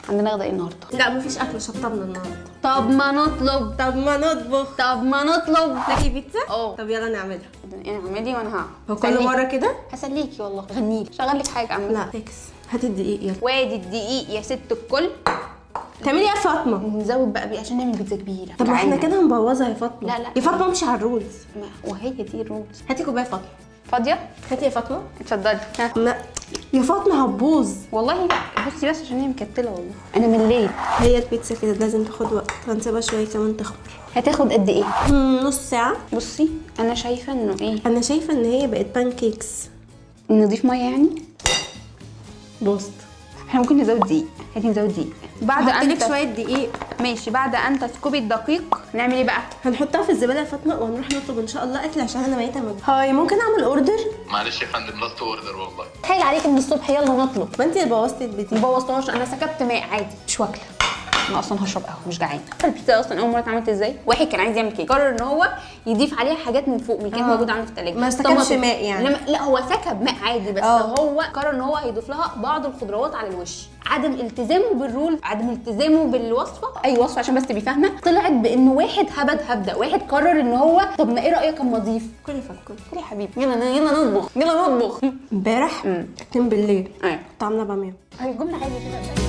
عندنا غدا ايه النهارده؟ لا، مفيش اكل، شطبنا النهارده. طب ما نطلب. طب ما نطبخ. طب ما نطلب. تاكلي بيتزا؟ اه. طب يلا نعملها. يعني اعملي وانا هعمل. هو كل مرة كده؟ هسليكي والله، غنيلي، شغل لك حاجة اعملها. لا فيكس، هاتي الدقيق يلا. وادي الدقيق يا ست الكل. تعملي ايه يا فاطمه؟ نزود بقى بيه عشان نعمل بيتزا كبيره. طب ما احنا جعانة. كده هنبوظها يا فاطمه. لا، لا. يا فاطمه امشي على ال rules. وهي دي ال rules. هاتي كوباية يا فاطمه. فاضيه؟ هاتي يا فاطمه. اتفضلي، ها. ما يا فاطمة هتبوظ. والله بصي بس عشان هي مكتله، والله انا مليت. هي البيتزا كده لازم تاخد وقت، هنسيبها شوية كمان تخمر. هتاخد قد ايه؟ نص ساعه. بصي انا شايفه انه ايه؟ انا شايفه ان هي بقت pancakes. نضيف مية يعني؟ بوست. احنا ممكن نزود دقيق، هاتي نزود دقيق بعد ان لك شوية دقيق. ماشي، بعد ان تسكبي الدقيق نعمل ايه بقى؟ هنحطها في الزبالة يا فاطمه وهنروح نطلب ان شاء الله اكل عشان انا ميته من hi. ممكن اعمل order؟ معلش يا فندم، last order والله. تخيل عليك من الصبح، يلا نطلب. ما انت اللي بوظتي البيتزا. ما بوظتهاش، انا سكبت ماء عادي، مش واكله. انا اصلا هشرب قهوه، مش جعانه. البيتزا اصلا اول مرة اتعملت ازاي؟ واحد كان عايز يعمل كيك، قرر ان هو يضيف عليها حاجات من فوق من كانت موجودة عنده في الثلاجه. ما سكبش ماء يعني. لا هو سكب ماء عادي بس هو قرر ان هو هيضيف لها بعض الخضروات على الوش. عدم التزامه بال rule، عدم التزامه بالوصفه، اي وصفه عشان بس تبقي فاهمه، طلعت بان واحد هبد هبده، واحد قرر ان هو طب ما ايه رايك اما اضيف. كل يا فاطمه كل. كل يا حبيبي، يلا يلا نطبخ، يلا نطبخ. امبارح 2 بالليل ايوه. كنت عامله باميه. الجملة عادي كده.